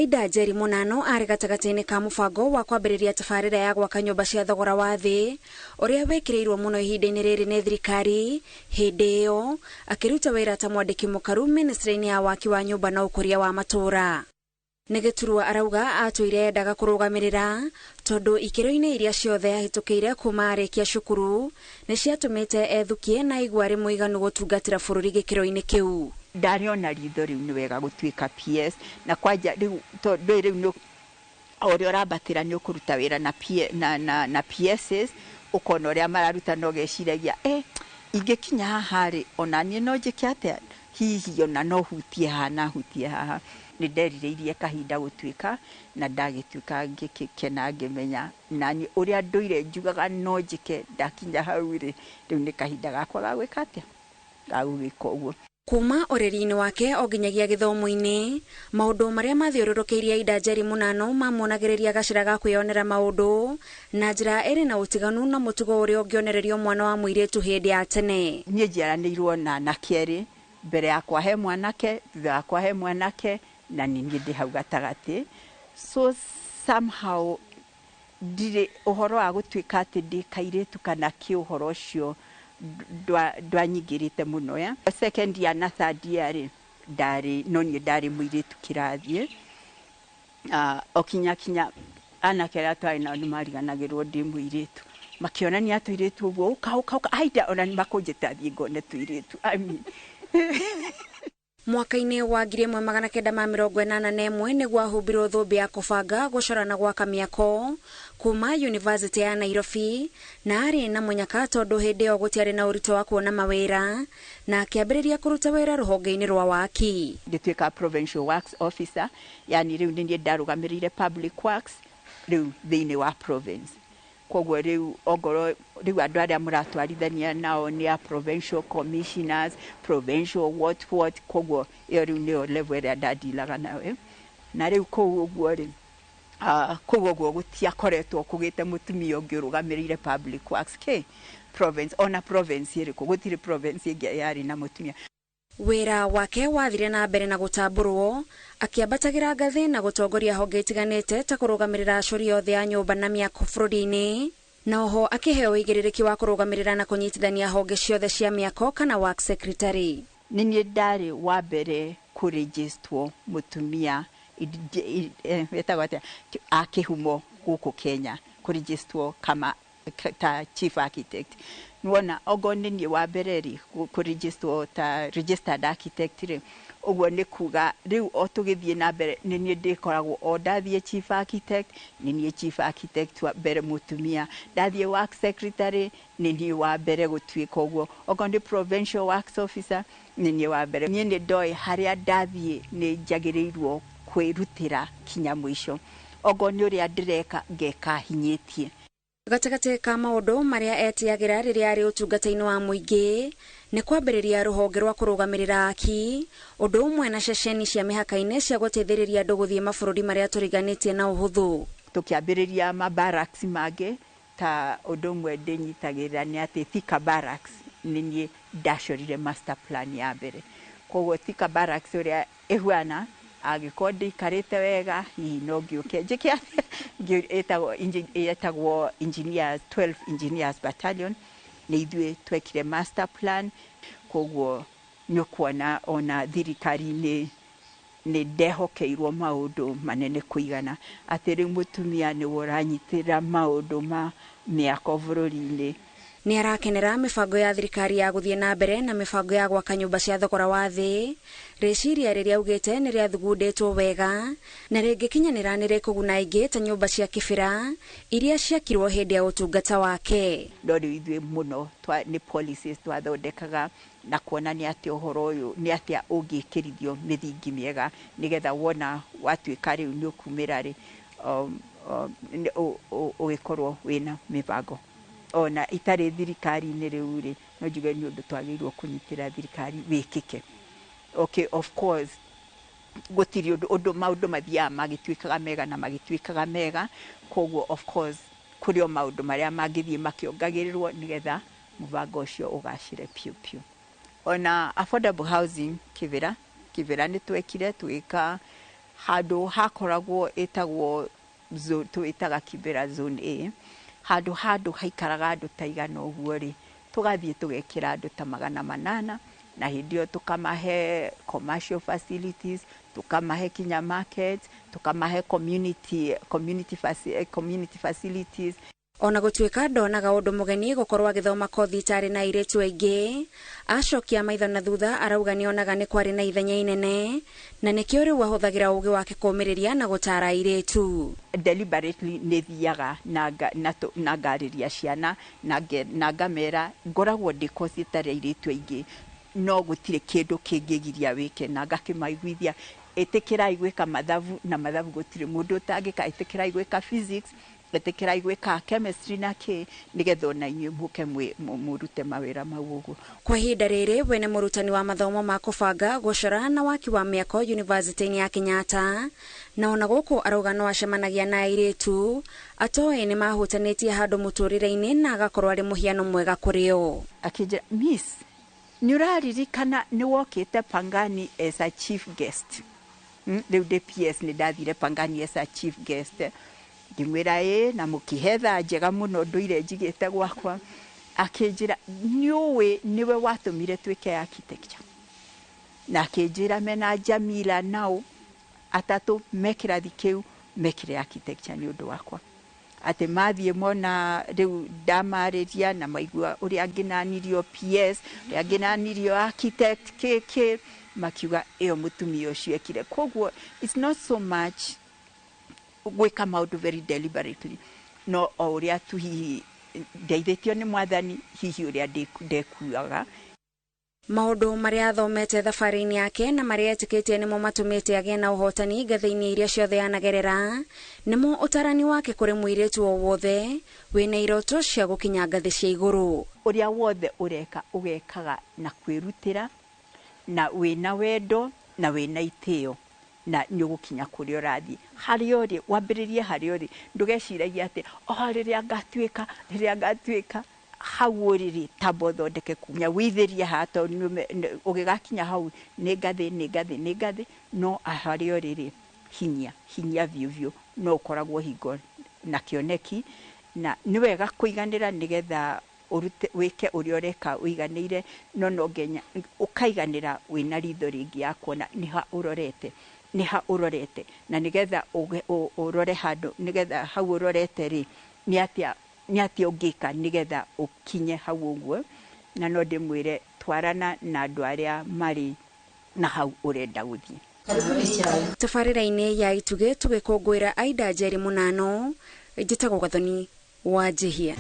Aida Njeri Mũnano arĩ gatagatĩ-inĩ ka mũbango wa kwambĩrĩria tabarĩra ya gwaka nyũmba cia thogora wa thĩ ũrĩa wĩkĩrĩirwo mũno ihinda-inĩ rĩrĩ nĩ thirikari. Hĩndĩ ĩyo akĩruta wĩra ta mwandĩki mũkaru ministry-inĩ ya waki wa nyũmba na ũkũria wa matũũra. Nĩ gĩturwa arauga atũire endaga kũrũgamĩrĩra tondũ ikĩro-inĩ iria ciothe ahĩtũkĩire kuma arĩkia cukuru nĩ ciatũmĩte ethukie na aigua arĩ mũiganu gũtungatĩra bũrũri gĩkĩro-inĩ kĩu. Ndarĩ ona ritho rĩu nĩ wega gũtuĩka PS na kwanja rĩu tondũ rĩu nĩ o ũrĩa ũrambatĩra nĩ ũkũruta wĩra na, P, na PSs, ũkona ũrĩa mararuta na ũgeciragia, ingĩkinya haha rĩ, ona niĩ no njĩke atĩa, hihi ona no hutie haha na hutie haha. Nĩ nderirĩirie kahinda gũtuĩka na ndagĩtuĩka ngĩkena ngĩmenya naniĩ ũrĩa ndũire njugaga no njĩke ndakinya hau rĩ, rĩu nĩ kahinda gakwa ga gwĩka atĩa, ga gũgĩka ũguo. Kuma ũreri-inĩ wake o nginyagia gĩthomo-inĩ, maũndũ marĩa mathiũrũrũkĩirie Aida Njeri Mũnano mamuonagĩrĩria gacĩra ga kwĩyonera maũndũ na njĩra ĩrĩ na ũtiganu na mũtugo ũrĩa ũngĩonererio mwana wa mũirĩtu hĩndĩ ya tene. Niĩ njiaranĩirwo na anake erĩ, mbere yakwa he mwanake, thutha wakwa he mwanake, na nĩ niĩ ndĩ hau gatagatĩ. So somehow ndirĩ ũhoro wa gũtuĩka atĩ ndĩ kairĩtu kana kĩ, ũhoro ũcio ndwanyingĩrĩte mũno ya. Second year na third year rĩ, ndarĩ no niĩ ndarĩ mũirĩtu kĩrathiĩ. O kinya kinya anake arĩa twarĩ nao nĩ mariganagĩrwo ndĩ mũirĩtu, makĩonania tũirĩtu ũguo, ũka ũka ũka Aida, ona nĩ makũnjĩta thiĩ ngone tũirĩtu, I mean. Mwaka-inĩ wa 1981 nĩguo ahumbirwo thũmbĩ ya kũbanga, gũcora na gwaka mĩako kuma University ya Nairobi, na arĩ na mũnyaka tondũ hĩndĩ ĩyo gũtiarĩ na ũritũ wa kuona mawĩra, na akĩambĩrĩria kũruta wĩra rũhonge-inĩ rwa waki. Ngĩtuĩka provincial works officer, yani rĩu nĩ niĩ ndarũgamĩrĩire public works rĩu thĩinĩ wa province. Koguo rĩu ongorwo rĩu andũ arĩa mũratwarithania nao nĩ a provincial commissioners, provincial what what, koguo ĩyo rĩu nĩyo level ĩrĩa ndadilaga nayo. Na rĩu kũu ũguo rĩ, kũu ũguo gũtiakoretwo kũgĩte mũtumia ũngĩ ũrũgamĩrĩire public works kĩ province, ona province ĩrĩkũ, gũtirĩ province ĩngĩ yarĩ na mũtumia. Wĩra wake wathire na mbere na gũtambũrwo akĩambatagĩra ngathĩ na gũtongoria honge itiganĩte ta kũrũgamĩrĩra acori othe a nyũmba na mĩako bũrũri-inĩ, na oho akĩheo ũigĩrĩrĩki wa kũrũgamĩrĩra na kũnyitithania honge ciothe cia mĩako kana work secretary. Nĩ niĩ ndarĩ wa mbere kũrĩgĩstwo mũtumia wĩtagwo atĩa, a kĩhumo gũkũ Kenya kũrĩgĩstwo kama ta chief architect. Nĩwona okorwo nĩ niĩ wa mbere rĩ kũrĩgĩstwo ta registered architect rĩ, ũguo nĩ kuga rĩu o tũgĩthiĩ na mbere nĩ niĩ ndĩkoragwo o ndathiĩ chief architect, nĩ niĩ chief architect wa mbere mũtumia, ndathiĩ work secretary nĩ niĩ wa mbere gũtuĩka ũguo, okorwo nĩ provincial works officer nĩ niĩ wa mbere. Niĩ nĩ ndoĩ harĩa ndathiĩ nĩ njagĩrĩirwo kwĩrutĩra kinya mũico, okorwo nĩ ũrĩa ndĩreka ngeka hinyĩtie. Gatagatĩ ka maũndũ marĩa etĩagĩra rĩrĩa arĩ ũtungata-inĩ wa mũingĩ nĩ kwambĩrĩria rũhonge rwa kũrũgamĩrĩra aki, ũndũ ũmwe na ceceni cia mĩhaka-inĩ cia gũteithĩrĩria andũ gũthiĩ mabũrũri marĩa tũriganĩtie na ũhũthũ. Tũkĩambĩrĩria mabarracks mangĩ, ta ũndũ ũmwe ndĩnyitagĩrĩra nĩ atĩ Thika Barracks nĩ niĩ ndacorire master plan ya mbere. Koguo Thika Barracks ũrĩa ĩhuana, angĩkorwo ndĩikarĩte wega hihi no ngĩũke njĩke atĩa, ĩtagwo engineers, 12 Engineers Battalion, nĩ ithuĩ twekire master plan. Koguo nĩ ũkuona ona thirikari-inĩ nĩ ndehokeirwo maũndũ manene kũigana atĩ rĩu mũtumia nĩwe ũranyitĩrĩra maũndũ ma mĩako bũrũri-inĩ. Nĩ arakenera mĩbango ya thirikari ya gũthiĩ na mbere na mĩbango ya gwaka nyũmba cia thogora wa thĩ, rĩciria rĩrĩa augĩte nĩ rĩathugundĩtwo wega na rĩngĩkinyanĩra nĩ rĩkũguna aingĩ ta nyũmba cia kĩbĩra iria ciakirwo hĩndĩ ya ũtungata wake. No rĩu ithuĩ mũno nĩ policies twathondekaga na kuonania atĩ ũhoro ũyũ nĩ atĩa ũngĩkĩrithio mĩthingi mĩega nĩgetha wona watuĩka rĩu nĩ ũkumĩra rĩ, ũgĩkorwo wĩna mĩbango. Ona itarĩ thirikari-inĩ rĩu rĩ, no njuge nĩ ũndũ twagĩrĩirwo kũnyitĩrĩra thirikari wĩkĩke. Okay, of course gũtirĩ ũndũ maũndũ mathiaga magĩtuĩkaga mega na magĩtuĩkaga mega, koguo of course kũrĩ o maũndũ marĩa mangĩthiĩ makĩongagĩrĩrwo nĩgetha mũbango ũcio ũgacĩre piũ piũ. Ona affordable housing Kibera, Kibera nĩ twekire twĩka Handũ hakoragwo ĩtagwo twĩtaga Kibera Zone A, handũ haikaraga andũ ta igana ũguo rĩ, tũgathiĩ tũgekĩra andũ ta 800, na hĩndĩ ĩyo tũkamahe commercial facilities, tũkamahe kinya market, tũkamahe community facilities. Ona gũtuĩka ndonaga ũndũ mũgeni gũkorwo agĩthoma kothi itarĩ na airĩtu aingĩ, acokia maitho na thutha arauga nĩonaga nĩ kwarĩ na ithenya inene, na nĩkĩo rĩu ahũthagĩra ũgĩ wake kũũmĩrĩria na gũtara airĩtu. Deliberately nĩ thiaga na ngarĩria ciana na ngamera ngoragwo ndĩ kothi ĩtarĩ airĩtu aingĩ, no gũtirĩ kĩndũ kĩngĩgiria wĩke, na ngakĩmaiguithia ĩtĩkĩrai gwĩka mathabu, na mathabu gũtirĩ mũndũ ũtangĩka, ĩtĩkĩrai gwĩka physics, ĩtĩkĩrai gwĩka chemistry na kĩ, nĩgetha ona inyuĩ mũke mũrute mawĩra mau ũguo. Kwa ihinda rĩrĩ we nĩ mũrutani wa mathomo ma kũbanga, gũcora na waki wa mĩako yunivasĩtĩ-inĩ ya Kenyatta, na ona gũkũ arauga no acemanagia na airĩtu atoĩ nĩ mahutanĩtie handũ mũtũrĩre-inĩ na agakorwo arĩ mũhiano mwega kũrĩ o. Akĩnjĩra, miss, nĩ ũraririkana nĩ wokĩte Pangani as a chief guest? Rĩu ndĩ PS nĩ ndathire Pangani as a chief guest. Ngĩmwĩra ĩ, na mũkĩhe thaa njega mũno ndũire njigĩte gwakwa. Akĩnjĩra nĩũĩ nĩwe watũmire twĩke architecture, na akĩnjĩra mena Jamila nao atatũ me kĩrathi kĩu mekire architecture nĩ ũndũ wakwa, atĩ mathiĩ mona rĩu ndamarĩria na maigua ũrĩa ngĩnanirio PS, ũrĩa ngĩnanirio architect kĩkĩ, makiuga ĩyo mũtumia ũcio ekire. Koguo it's not so much gwĩka maũndũ very deliberately, no o ũrĩa tu hihi ndeithĩtio nĩ mwathani, hihi ũrĩa ndekuaga. Maũndũ marĩa athomete thabarĩ-inĩ yake na marĩa etĩkĩtie nĩmo matũmĩte agĩe na ũhotani ngathĩ-inĩ iria ciothe anagerera, nĩmo ũtarani wake kũrĩ mũirĩtu o wothe wĩna iroto cia gũkinya ngathĩ cia igũrũ. Ũrĩa wothe ũreka ũgekaga na kwĩrutĩra, na wĩna wendo, na wĩna itĩo, na nĩ ũgũkinya kũrĩa ũrathiĩ. Harĩa ũrĩ, wambĩrĩrie harĩa ũrĩ, ndũgeciragie atĩ o rĩrĩa ngatuĩka, rĩrĩa ngatuĩka. Hau ũrĩ rĩ, tamba ũthondeke kunya wĩithĩrie haha, tondũ ũgĩgakinya hau nĩ ngathĩ, nĩ ngathĩ, nĩ ngathĩ, no harĩa ũrĩ rĩ, hinya, hinya biũ biũ, no ũkoragwo hingo na kĩoneki, na nĩ wega kũiganĩra nĩgetha ũrute wĩke ũrĩa ũreka ũiganĩire, no no nginya ũkaiganĩra wĩna ritho rĩngĩ ya kuona nĩ ha ũrorete, nĩ ha ũrorete, na nĩgetha ũrore handũ, nĩgetha hau ũrorete rĩ, nĩ atĩa, nĩ atĩa ũngĩka nĩgetha ũkinye hau ũguo. Na no ndĩmwĩre twarana na andũ arĩa marĩ na hau ũrenda gũthiĩ. Tabarĩra-inĩ ya Itugĩ tũgĩkũngũĩra Aida Njeri Mũnano, njĩtagwo Gathoni wa Njihia.